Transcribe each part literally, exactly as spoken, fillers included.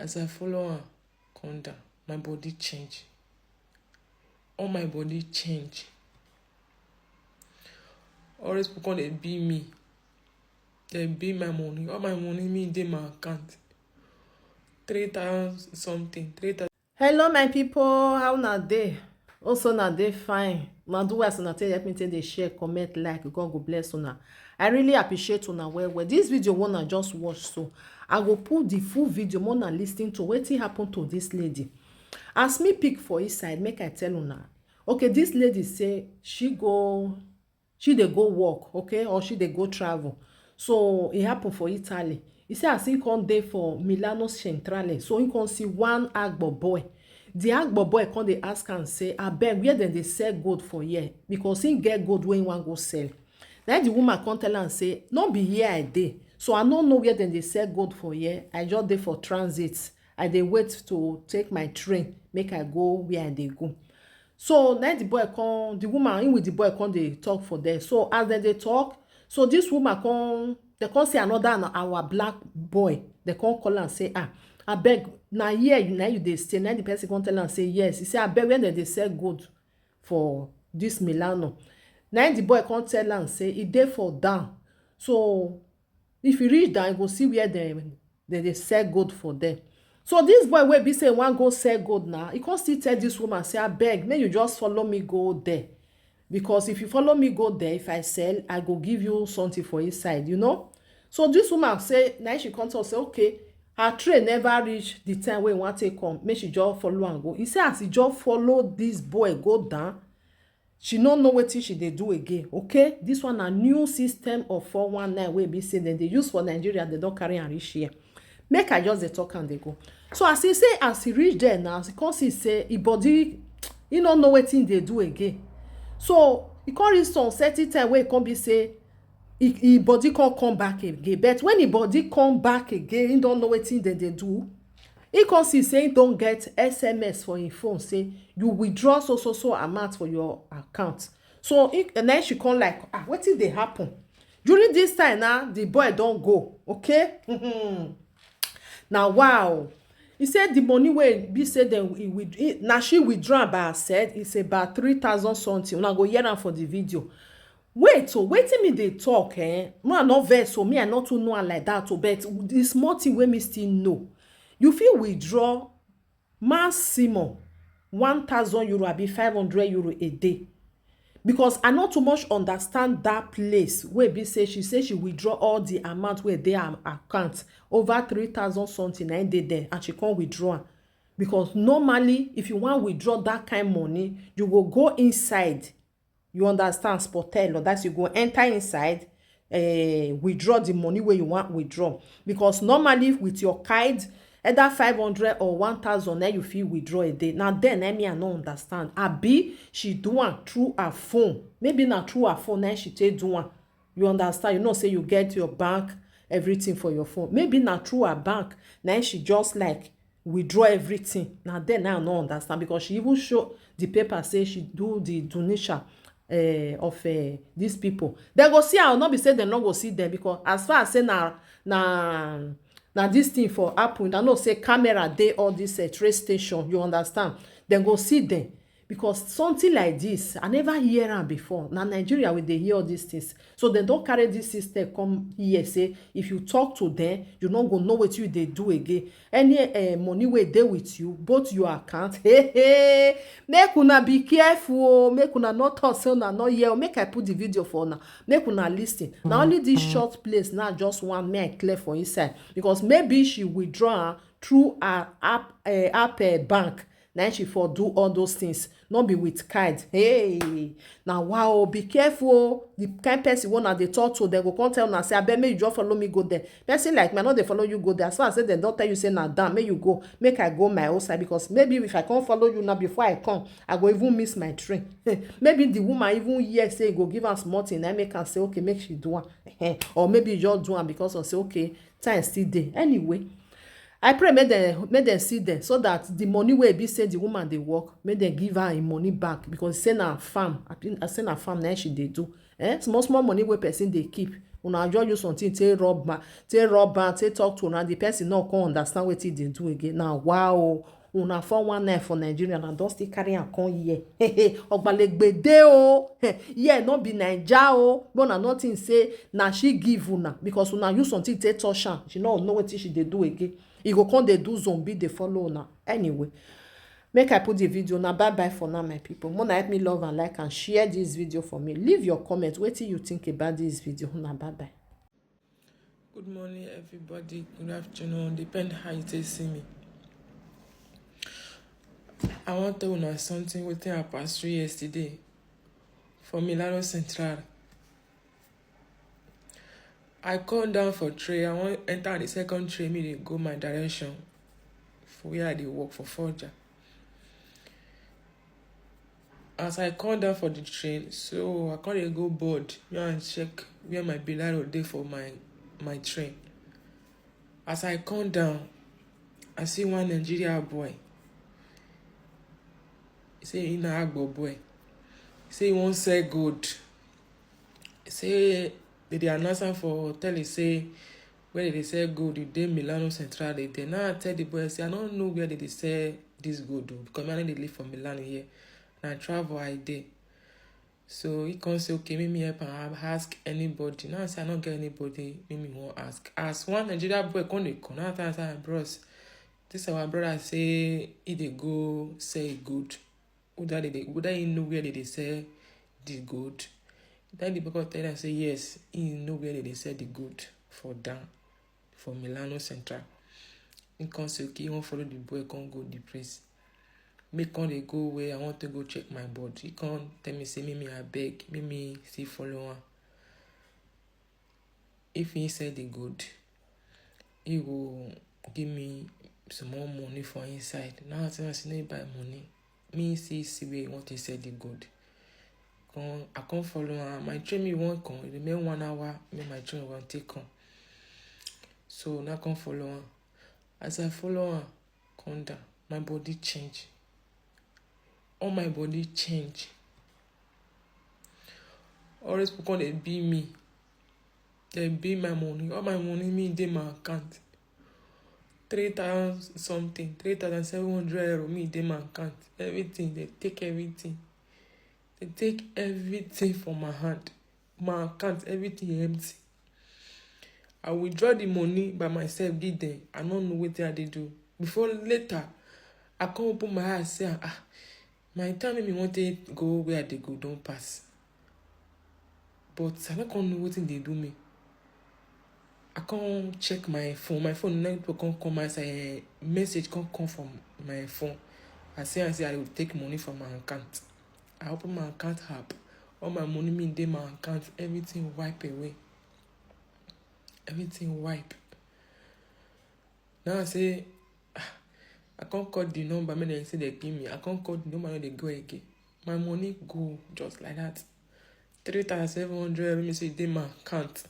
As I follow am come down, my body change. All my body change. All these people come dey bill me. Dem bill my money. All my money, me, dey my account. Three thousand something. Three thousand. Hello, my people. How una dey? Also, una dey fine? Una do well as una take help me take dey share, comment, like. God go bless una. I really appreciate una well well. This video wey una just watch so, I go put the full video, make una listen to wetin happen to this lady. As me pick for inside, make I tell una. Okay, this lady say she go, she dey go work, okay, or she dey go travel. So e happen for Italy. E say as he come dey for Milano Centrale, so he come see one agbo boy. The agbo boy come dey ask am say, "Abeg, where dem dey sell gold for here?" Because he get gold wey he wan go sell. Na the woman come tell am say, "No be here I dey, so I no know where dem dey sell gold for here. I just dey for transit. I dey wait to take my train, make I go where I dey go." So na the boy come, the woman, him with the boy come dey talk for there. So as dem dey talk, so this woman come, dem come see another na our black boy. Dem come call am say, "Ah, abeg, na here you, na you dey stay?" Na the person come tell am say, "Yes." He say, "Abeg, where dem dey sell gold for this Milano?" Na the boy come tell am say e dey for down. So if you reach down, you go see where dem, dem dey sell gold for there. So this boy wey be say he wan go sell gold now, he come still tell this woman say, "Abeg, make you just follow me go there. Because if you follow me go there, if I sell, I go give you something for inside, you know?" So this woman say, na she come talk say, okay, her train never reach the time wey e wan take come, make she just follow am go. He say as he just follow this boy go down, she no know wetin she dey do again. Okay, this one na new system of four one nine wey be say dem dey use for Nigeria, dem don carry am reach here. Make I just dey talk am dey go. So as he say, as he reach there now, as he come see say e body, he no know wetin he dey do again. So he come reach some certain time wey e come be say e, e body come come back again. But when e body come back again, he don know wetin dem dey do. He come see say he don get S M S for him phone say you withdraw so so so amount for your account. So he, and then she come like, "Ah, wetin dey happen?" During this time now, the boy don go, okay? Na wow. He said the money wey be say dem, he with-, he, na she withdraw by herself, it's about three thousand something. Una go hear am for the video. Wait, so wetin me dey talk, eh? Me, I no vex, so me, I no too know am like that, oh, but the small thing wey me still know, you fit withdraw maximum one thousand euro abi five hundred euro a day. Because I no too much understand that place wey be say she say she withdraw all the amount wey dey her account, over three thousand something na im dey there, and she come withdraw am. Because normally, if you wan withdraw that kind money, you go go inside, you understand, sportel, or that you go enter inside, eh, withdraw the money wey you wan withdraw. Because normally with your card, either five hundred or one thousand, na you fit withdraw a day. Na then, na me, I no understand. Abi she do am through her phone? Maybe na through her phone na she take do am. You understand? You know say you get your bank, everything for your phone. Maybe na through her bank na she just, like, withdraw everything. Na then I no understand, because she even show the paper say she do the donation, eh, of, eh, these people. Dem go see am, no be say dem no go see dem, because as far as say na, na, na this thing for happen, I know say camera dey all this, eh, train station, you understand? Dem go see dem, because something like this, I never hear am before. Na Nigeria we dey hear all these things. So dem don carry this system come here, say if you talk to them, you no go know wetin you dey do again. Any, eh, money wey dey with you, both your account, hey, hey, make una be careful o, make una no talk say una no hear o. Make I put the video for una, make una listen. Na only this short place now, just one, make I clear for inside, because maybe she withdraw am through her app, eh, app, eh, bank. Na she for do all those things, no be with card. Hey, na wow, be careful o. The kind person wey una dey talk to, dem go come tell una say, "Abeg, make you just follow me go there." Person like me, I no dey follow you go there. As far as say dem don tell you say na down, make you go, make I go my own side, because maybe if I come follow you now, before I come, I go even miss my train. Maybe the woman even hear say e go give am small thing, na make am say, "Okay, make she do am." Or maybe you just do am because of say, okay, time still dey. Anyway, I pray make dem, make dem see dem, so that the money wey be say the woman dey work, make dem give her im money back, because say na farm, I think, I say na farm na she dey do. Eh, small small money wey person dey keep, Una just use something take rub am, take rub am, take talk to una, the person no come understand wetin e dey do again. Na wow o. Una four one nine for Nigeria, na don still carry am come here. Ogbalegbe dey o. Here no be Naija o. But una no think say na she give una, because una use something take touch am. She no know wetin she dey do again. E go come dey do zombie, dey follow una. Anyway, make I put the video now. Bye bye for now, my people. Una help me love and like and share this video for me. Leave your comment. Wetin you think about this video? Una bye bye. Good morning, everybody. Good afternoon. Depend how you take see me. I wan tell una something wetin I pass through yesterday for Milano Central. I come down for train. I wan enter the second train, me dey go my direction for where I dey work for Forja. As I come down for the train, so I come dey go board, me and check where my Bilaro dey for my my train. As I come down, I see one Nigeria boy. He say he na Agbo boy. He say he wan sell gold. He say they dey announce am for hotel. He say where they dey sell gold, e dey Milano Central. They dey now tell the boy say I don't know where they dey sell this gold o, because me I no dey live for Milan here. Na travel I dey. So he come say, okay, make me help am ask anybody. Now I say I no get anybody, make me wan ask. As one Nigeria boy come dey come, now I say, bros, this our brother say he dey go sell gold. Whether they dey, whether he know where they dey sell the gold. Then the boy come tell am say yes, he know where they dey sell the gold for down for Milano Central. He come say okay, he wan follow the boy come go the place. Me come dey go where I want to go check my body. He come tell me say make me abeg, make me still follow am. If he sell the gold, he go give me some more money for inside. Now I tell am say no buy money. Me see see where he want to sell the gold. Come, I come follow am. My train me wan come. E remain one hour, make my train wan take come. So now I come follow am. As I follow am come down, my body change. All my body change. All these people come dey bill me. They bill my money. All my money me dey my account. Three thousand something, three thousand seven hundred euro me dey my account. Everything, they take everything. They take everything from my hand. My account, everything empty. I withdraw the money by myself, give them. I no know wetin I dey do. Before later, I come open my eyes, say, ah, my time wey me wan take go where I dey go don pass. But I no come know wetin dey do me. I come check my phone. My phone network come come outside. Eh, message come come from my phone. I say, I say I will take money from my account. I open my account app. All my money me dey my account. Everything wipe away. Everything wipe. Now I say, ah, I can't call the number. Me they say they give me. I can't call the number. They go again. My money go just like that. Three thousand seven hundred. Let me say they my account.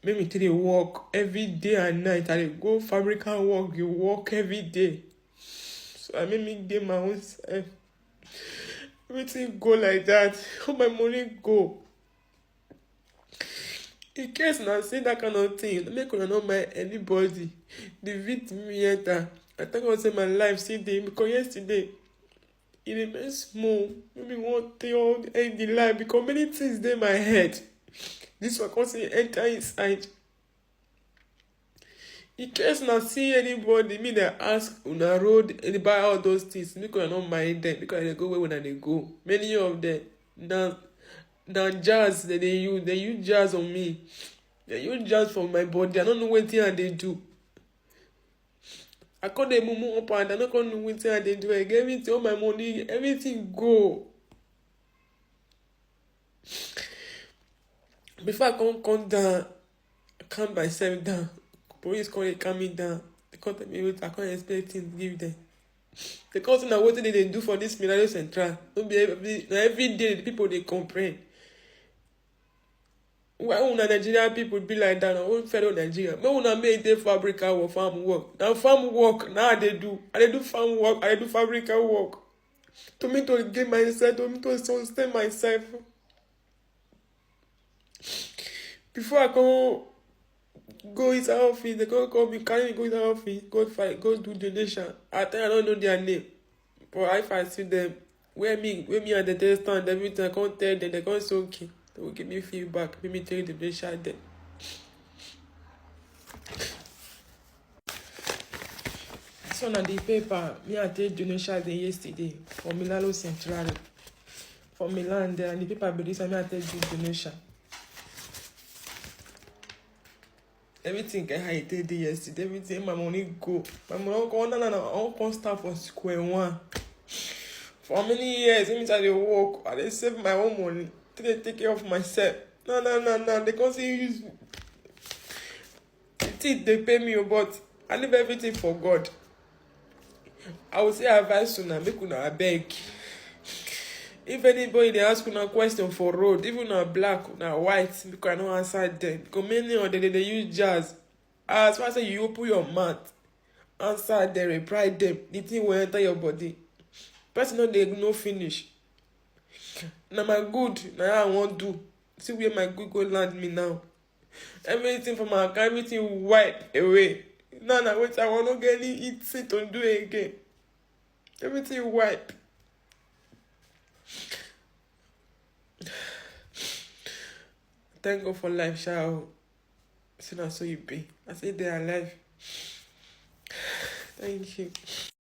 Make me take dey work every day and night. I dey go fabrican work, you work every day. So I make me dey my own self. Everything go like that. All my money go. In case una see that kind of thing, make una no mind anybody. The victim enter. I thank God say my life still dey, because yesterday e remain small. Maybe one thing or end the life, because many things dey my head. This one come say enter inside. In case una see anybody, me dey ask una road, any buy all those things, make una no mind them, because they go where una dey go. Many of them na na jazz they dey use. They use jazz on me. They use jazz for my body. I don't know wetin I dey do. I come dey mumu up and I no come know wetin I dey do again. Everything, all my money, everything go. Before I come come down, I calm myself down. Police come dey calm me down. They come tell me wetin I come explain things give them. They come say na wetin they dey do for this Milano Central. No be every, na every day the people dey complain. Why una Nigerian people be like that? Na own fellow Nigeria. Make una make dey fabrica or farm work. Na farm work na I dey do. I dey do farm work. I dey do fabrica work. To me to give myself, to me to sustain myself. Before I come go inside office, they come call me, carry me go inside office, go fight, go do donation. I tell you, I don't know their name. But if I see them, where me, where me and the test stand, everything, I can't tell them, they can't say, "Okay." They will give me feedback, make me take the donation then. So now the paper, me I take donation day yesterday for Milano Central. For Milan there, and the paper be this, and me I take do donation. Everything get how e take dey yesterday. Everything, my money go. My money go. No, no, no. I wan come start from square one. For how many years? Even I dey work, I dey save my own money. Take dey take care of myself. No, no, no, no. They come say use. The thing dey pay me, oh, but I leave everything for God. I would say advice una, make una abeg. If anybody dey ask una question for road, even una black, una white, make I no answer them. Because many of them dey dey use jazz. As far as say you open your mouth, answer them, reply them, the thing will enter your body. Person no dey know finish. Na my good, na how I wan do. See where my good go land me now. Everything for my account, everything wipe away. Now na wetin I wan, no get any eating to do again. Everything wipe. Thank God for life, sha o. See na so you be. I say they are alive. Thank you.